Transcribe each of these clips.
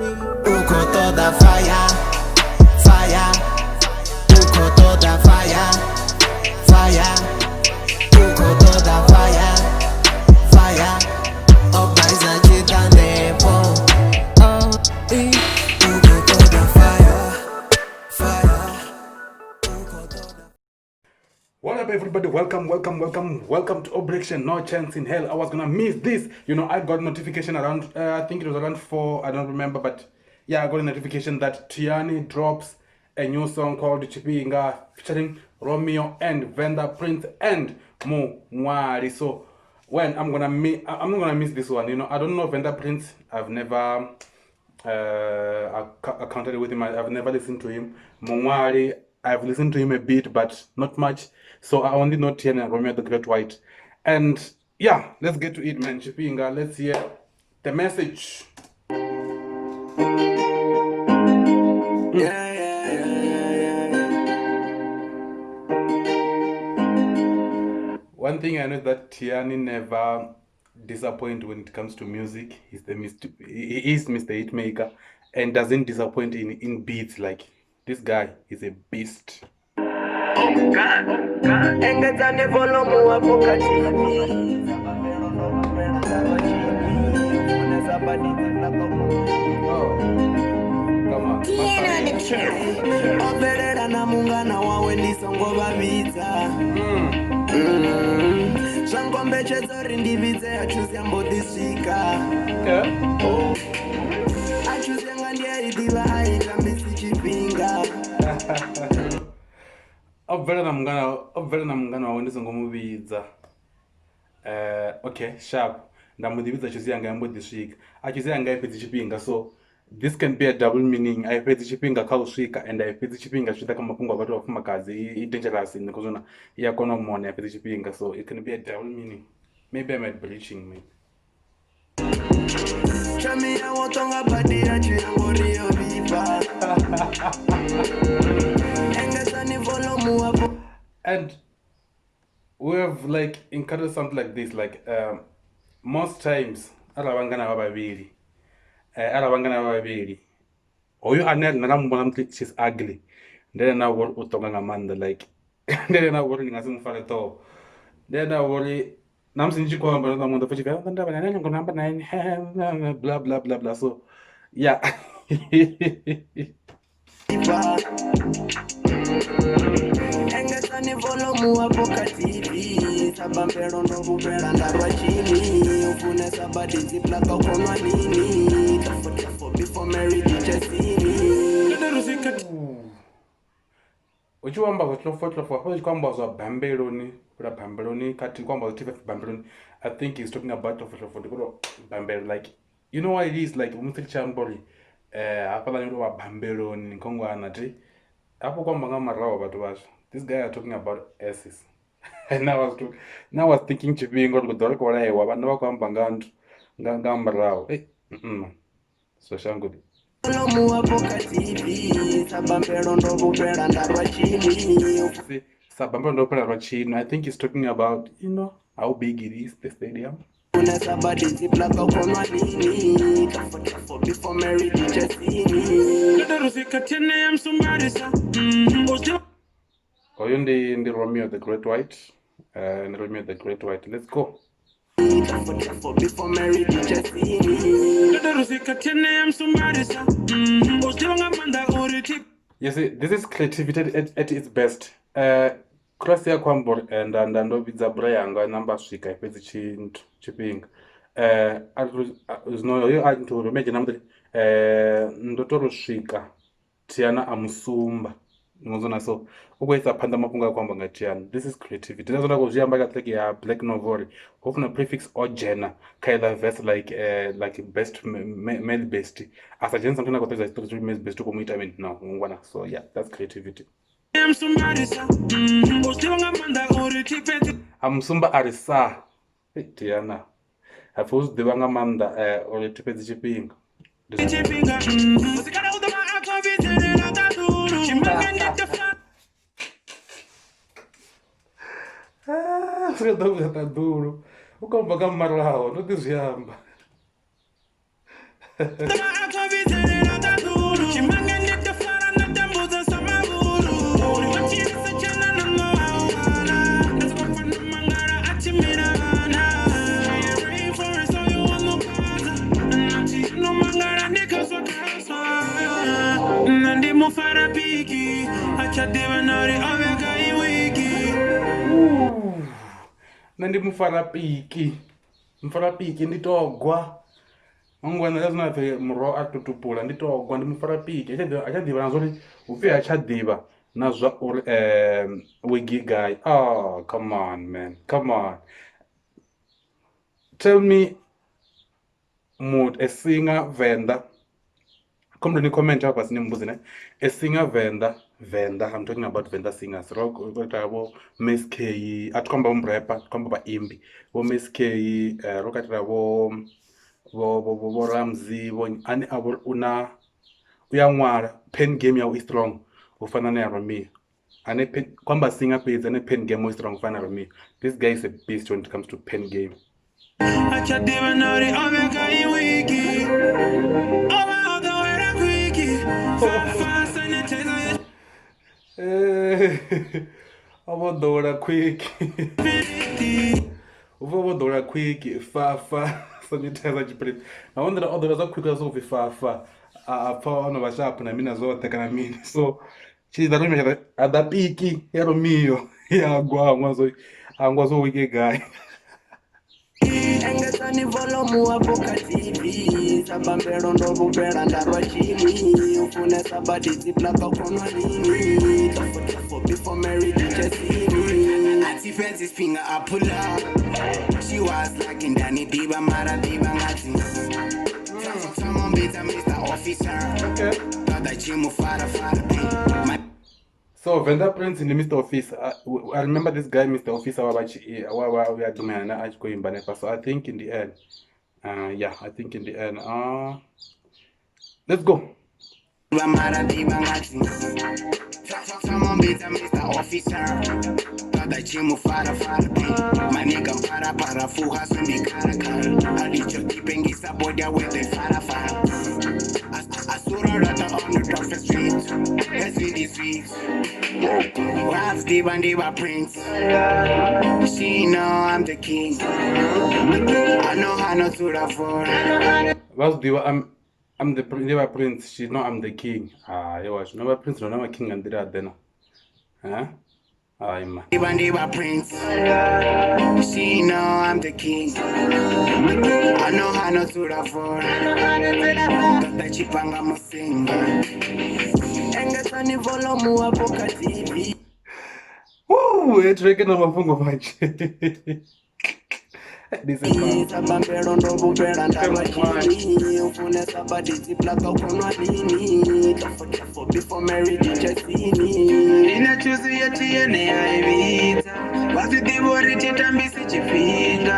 U khou ṱoḓa fire, fire. U khou ṱoḓa fire, fire. U khou ṱoḓa fire, fire. O bhaisa tshiṱandepo. Oh, eh. U khou ṱoḓa fire, fire. U khou ṱoḓa. What up, everybody? Welcome, welcome, welcome, welcome to Obrection. No chance in hell I was gonna miss this. I got notification around, I think it was around 4, I don't remember, but yeah, I got a notification that Tiyani drops a new song called Tshifhinga featuring Romeo and Venda Prince and Muṅwali. So when I'm gonna miss, I'm not gonna miss this one. I don't know Venda Prince. I've never accounted with him. I've never listened to him. Muṅwali, I've listened to him a bit, but not much. So I only know Tiyani and Romeo the Great White. And yeah, let's get to it, man. Tshifhinga, let's hear the message. Yeah. One thing I know is that Tiyani never disappoint when it comes to music. He's the Mr. He is Mr. Hitmaker and doesn't disappoint in beats. Like, this guy is a beast. Engedzani volume wafho kha TV. Oh, come on. O bvelela na mungana wawe ndi songo vha vhidza. Zwa ngombetshedzo uri ndi vhidze a tshusi ya mbo ḓi swika. Okay. A tshusi yanga ndi a i ḓivha a i tambisi tshifhinga. O bvela na mungana, o bvela na mungana wawe ndi songo mu vhidza. Okay, sharp. Nda mbo ḓi vhidza tshusi yanga ya mbo ḓi swika. A tshusi yanga i fhedzi tshifhinga, so this can be a double meaning. A i fhedzi tshifhinga kha u swika and a i fhedzi tshifhinga zwi tshi ḓa kha mafhungo a vhathu vha vhafumakadzi. I dangerous because ona i a kona u mona ya fhedzi tshifhinga, so it can be a double meaning. Maybe I might be reaching, maybe. Chami ya wotonga badi ya tshiyango ri yo vhifha. Engedzani volume wafho. And we have like encountered something like this, like most times arali vhangana vha vhavhili, arali vhangana vha vhavhili, hoyu ane rine ra muvhona musi she's ugly, ndi ene na vhori u tonga nga maanḓa, like ndi ene na vhori ndi nga si mu fare ṱhoho, ndi ene na vhori na musi ni tshi khou amba na muṅwe ḓo pfa tshi ndavha na nyago amba na bla bla bla bla, so yeah. Vhifha. Engedzani volume wafho kha TV. Sa bambelo ndo vhufhela nda rwa tshini. U funesa badi dzi plaka khonwanini. Tlafo tlafo before marriage chesini. Hu tshi amba zwa tlofo tlofo hafha hu tshi khou amba zwa bambeloni, fhela bambeloni khathihi khou amba zwa TV bambeloni. I think he's talking about tlofo tlofo, ndi khou bambelo, like you know what it is like musi ri tshi amba uri hafhaḽa ni tovha bambeloni ni khongwana ti hafho khou amba nga murahu vhathu vhaswa. This guy are talking about asses. And now I was thinking tshifhinga uri ḓo ri khou laiwa vhanna vha khou amba nga nthu nga murahu. Hey, so shango di. Volume wafho kha TV. Sa bambelo ndo vhufhela nda rwa tshini. See, sa bambelo ndo fhela lwa tshino. I think he's talking about, you know, how big it is, the stadium. Funesa badi dzi plaka khonwanini. Tlafo tlafo before marriage chesini. Hoyu ndi Romeo the Great White. Ndi Romeo the Great White. Let's go. Tlafo tlafo before marriage chesini. You see, this is creativity at its best. Cross ya khou amba uri nda nda ndo vhidza bra yanga namba swika i fhedzi tshinthu tshifhinga. Zwino hoyo a nthu Romeo dzhena muḓi ndo to ri swika Tiyani a musumba. Ngozona, so u khou isa phanḓa mafhungo a khou amba nga Tiyani. This is creativity. Ndi zwone khou zwi amba kha track ya Black Novel uri ho funa prefix o dzhena kha iḽa verse like best male best a sa dzhenisa muthu ane a khou ṱoḓa tshiṱori male best u khou mu ita mini no ngwana. So yeah, that's creativity. A musumba a ri sa. Hey, Tiyana hapfi u zwi ḓivha nga maanḓa uri thi fhedzi tshifhinga. Tshifhinga. Ri ḓo vhuya ṱaḓulu u khou bva kha maraho ndo ḓi zwi amba. mufara piki a tsha ḓivha na uri o vheka iwiki. Nṋe ndi mufara piki, mufara piki ndi togwa ngwana zwa zwino pfhi muroho a to tupula ndi togwa ndi mufara piki a tsha ḓivha na zwori hupfi ha tsha ḓivha na zwa uri wigi gai. Oh come on man, come on, tell me muthu a singer Venḓa, come ni comment hafha fhasi ni mmbudze ne, a singer Venḓa, Venḓa I'm talking about Venḓa singers, ro katela vho Miss K, a thi khou amba vho murapa, thi khou amba vhaimbi vho Miss K, ro katela vho vho vho vho Ramsey, vho ane a vha uri u na u ya ṅwala pen game yawe i strong u fana na ya Romeo, ane pen khou amba singer fhedzi ane pen game i strong u fana na Romeo. This guy is a beast when it comes to pen game. A tsha ḓivha na uri o vheka iwiki o vha o ḓowela kwiki fafa sanitizer ya O vho ḓowela quick, u pfhi o vho ḓowela quick fafa sanitizer tshipiriṱi nga maanḓa o ḓowela zwa quick zwa soko pfhi fafa a pfha o no vha sharp na mini na zwoṱhe kana mini, so tshi ḓa Romeo ha ḓa piki ya Romeo ya gwangwa zwo hangwa zwo wiki gai. Engedzani volume afho kha TV sa bambelo ndo vhufhela nda rwa tshini u funesa badi dzi plaka khonwanini tlafo tlafo before marriage chesini. A thi fhedzi tshifhinga a pull up. She was like ndani ḓivha mara ḓivha nga dzi. Thoma mbidza Mr Officer. Okay. Ṱoḓa tshi mu fara fara. Hey, my So Venḓa Prince ndi Mr Officer. I remember this guy Mr Officer wa vha tshi wa vha ya dumela a tshi khou imba hanefha, so I think in the end yeah, I think in the end let's go. Ḓivha mara ḓivha nga dzi. Thoma mbidza Mr Officer. Ṱoḓa tshi mu fara fara. Hey, my nigga para para fuha swindi kara kara. A litsho ḓipengisa boda with the fara fara. Asura rata on the top of street. Hezwi ndi sweet. Raps ḓivha ndi vha prince. She know I'm the king. I know how not to afford. Vha zwi ḓivha I'm the ndi vha prince, she know I'm the king. Hai wa zwino vha prince no na vha king nga nḓila ḓe na. Ha? Hai ma. Ḓivha ndi vha prince. She know I'm the king. I know how not to afford. Ṱoḓa tshifhanga musinga. Engedzani volume afho kha TV. Woo, e track na mafhungo manzhi. This is fun. Sa bambelo ndo vhufhela nda rwa tshini u funesa badi dzi plaka khonwanini tlafo tlafo before marriage chesini. Ndi na thuso ya tiyene ya i vhidza. Vha zwi ḓivha uri thi tambisi tshifhinga.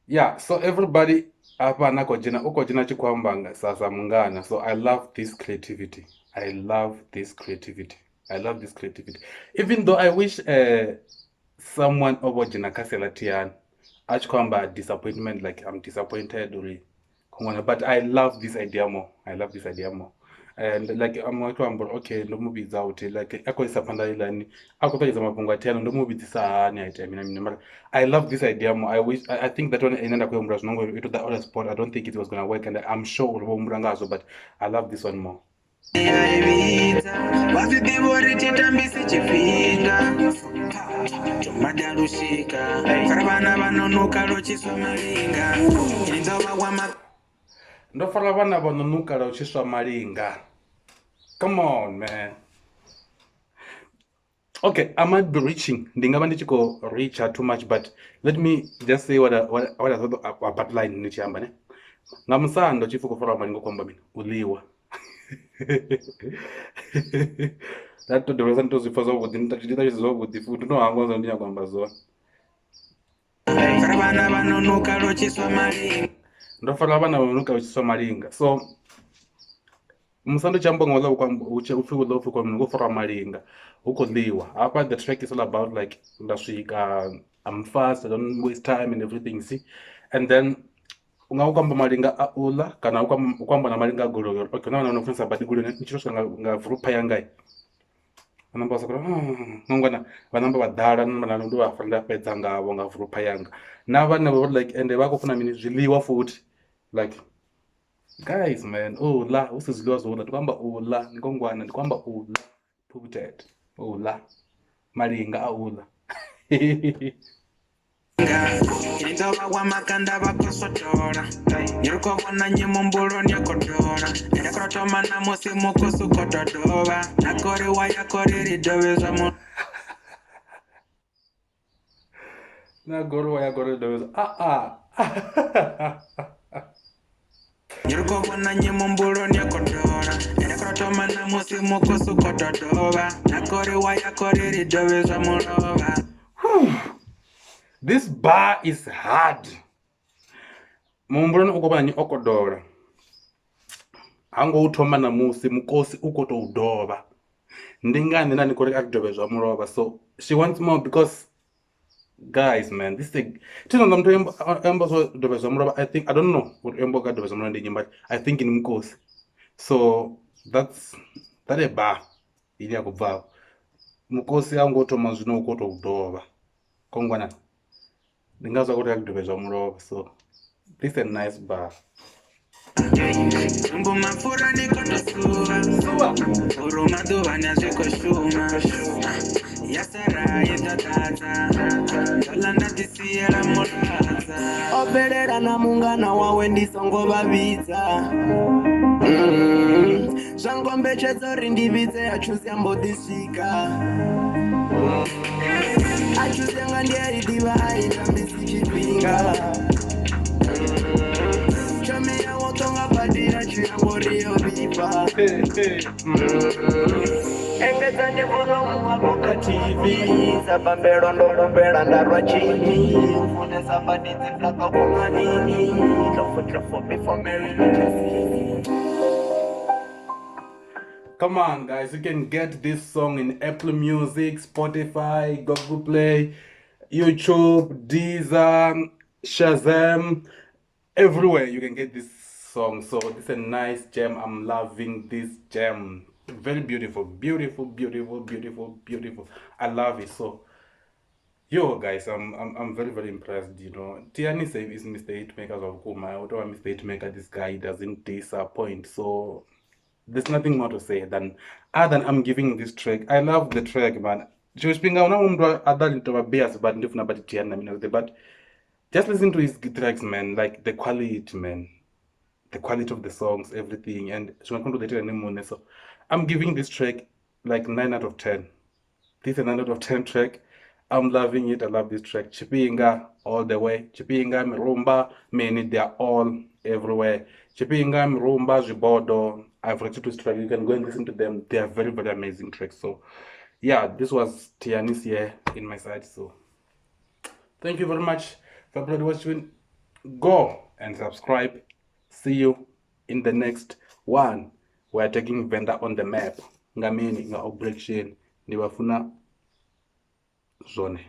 Yeah, so everybody hafha na khou dzhena u khou dzhena tshi khou amba nga sa mungana, so I love this creativity. I love this creativity. I love this creativity. Even though I wish someone o vho dzhena kha sia ḽa Tiyani a tshi khou amba disappointment, like I'm disappointed uri khongwana, but I love this idea more. I love this idea more. And like I'm going to amba okay ndo mu vhidza uthi like a khou isa phanḓa iḽani a khou ṱalutshedza mafhungo a Tiyani ndo mu vhidzisa hani a itea mina mina, mara I love this idea more. I wish I think that one ine nda khou humbula zwino ngori it the other spot I don't think it was gonna work and I'm sure uri vho humbula ngazwo, but I love this one more. Ya i vhidza. Vha zwi ḓivha uri thi tambisi tshifhinga. Mada lushika. Fara vhana vha no nuka lwo tshiswa malinga. Ndi ḓo vha wa ma Ndo fara vhana vha no nuka lwa tshiswa malinga. Come on man. Okay, I might be reaching. Ndi nga vha ndi tshi khou reacha too much, but let me just say what I thought about line ni tshi amba ne. Nga musando tshi pfi khou fara malinga khou amba mini? U ḽiwa. Nda to dovha ndi to zwi pfa zwavhuḓi, ndi ṱalutshedze zwavhuḓi futhi ndo hangwa zwa ndi nyago amba zwone. Fara vhana vha no nuka lwo tshiswa malinga. Ndo fara vhana vha no nuka lwo tshiswa malinga. So musando tshi amba nga uḽa upfi uḽa upfi kwa mini, khou fara malinga hu khou ḽiwa. Hafha the track is all about like nda swika, I'm fast, I don't waste time and everything, see. And then u nga u khou amba malinga a uḽa kana u khou amba na malinga a goloi uri okay na vhana vha no funesa badi goloi ni tshi to swika nga vurupha yanga vha namba vha soko ngwana vha namba vha ḓala na ndo vha fara nda fhedza ngavho nga vurupha yanga. Na vhane vha like ende vha khou funa mini zwiḽiwa futhi like Guys, man, u ḽa hu si zwiḽiwa zwo ḽa, ndi khou amba u ḽa ndi ngongwana, ndi khou amba u ḽa phuputete, u ḽa malinga a u ḽa. Ni ḓo vha wa makanda vha khou swotola ni ri khou vhona nyimumbuloni ya khou dola ende khou thoma ṋamusi mukosi u khou tou dovha na kori wa ya kori ri dovhe zwa mu Na goro wa ya goro ri dovhe a a. Ni ri khou vhona nyimumbuloni ya khou dola ende khou thoma ṋamusi mukosi u khou tou dovha na kori wa ya kori ri dovhe zwa mulovha. This bar is hard. Muhumbuloni u khou vhona nnyi o kodola. Ha ngo u thoma ṋamusi mukosi u khou tou dovha. Ndi ngani nda ndi khou ri a ri dovhe zwa mulovha so she wants more because guys man this is a thi nga muthu amba zwo dovhe zwa mulovha I think I don't know uri amba ka dovhe zwa mulovha ndi nnyi but I think ndi mukosi. So that's that a bar ine ya khou bva afho. Mukosi a ngo thoma zwino u khou tou dovha. Kongwana ndi ngazwo a khou ri a dovhe zwa mulovha so this is a nice bar. Thumbu mapfura ni khou tou suvha Suvha. Uri maḓuvhani a zwi khou shuma ya sara i ḓo ḓadza ndo ḽa nda ḓi siela muladza o bvelela na mungana wawe ndi songo vha vhidza zwa ngombetshedza uri ndi vhidze a tshusi a mbo ḓi swika a tshusi anga ndi a i ḓivha a i tambisi tshifhinga tshomi yawo tonga badi ya tshu ya ngori yo vhifha engedzani volumu wavho kha TV sa bambelo ndo lobela nda rwa tshini u funesa badi dzi plaka khonanini tlofo tlofo before marriage. Come on, guys, you can get this song in Apple Music, Spotify, Google Play, YouTube, Deezer, Shazam, everywhere you can get this song. So this is a nice jam. I'm loving this jam. Very beautiful, beautiful, beautiful, beautiful, beautiful. I love it. So yo guys, I'm very, very impressed. You know, Tiyani is Mr. Hitmaker of Kuma. Whatever Mr. Hitmaker, this guy doesn't disappoint. So there's nothing more to say than other than I'm giving this track. I love the track, man. Tshiṅwe tshifhinga hu na muṅwe muthu a ḓa tovha bias but ndi funa badi Tiyani na mina but just listen to his tracks, man. Like the quality, man. The quality of the songs, everything. And zwiṅwe khou ḓo itela ni muṋe. So I'm giving this track like 9 out of 10. This is a 9 out of 10 track. I'm loving it. I love this track. Tshifhinga all the way. Tshifhinga, Mirumba, Mini, they are all everywhere. Tshifhinga, Mirumba, Zwibodo. I've reacted to this track. You can go and listen to them. They are very, very amazing tracks. So yeah, this was Tiyani here in my side. So thank you very much for watching. Go and subscribe. See you in the next one. We are taking Venda on the map. Nga mini nga operation. Ndi vha funa zwone.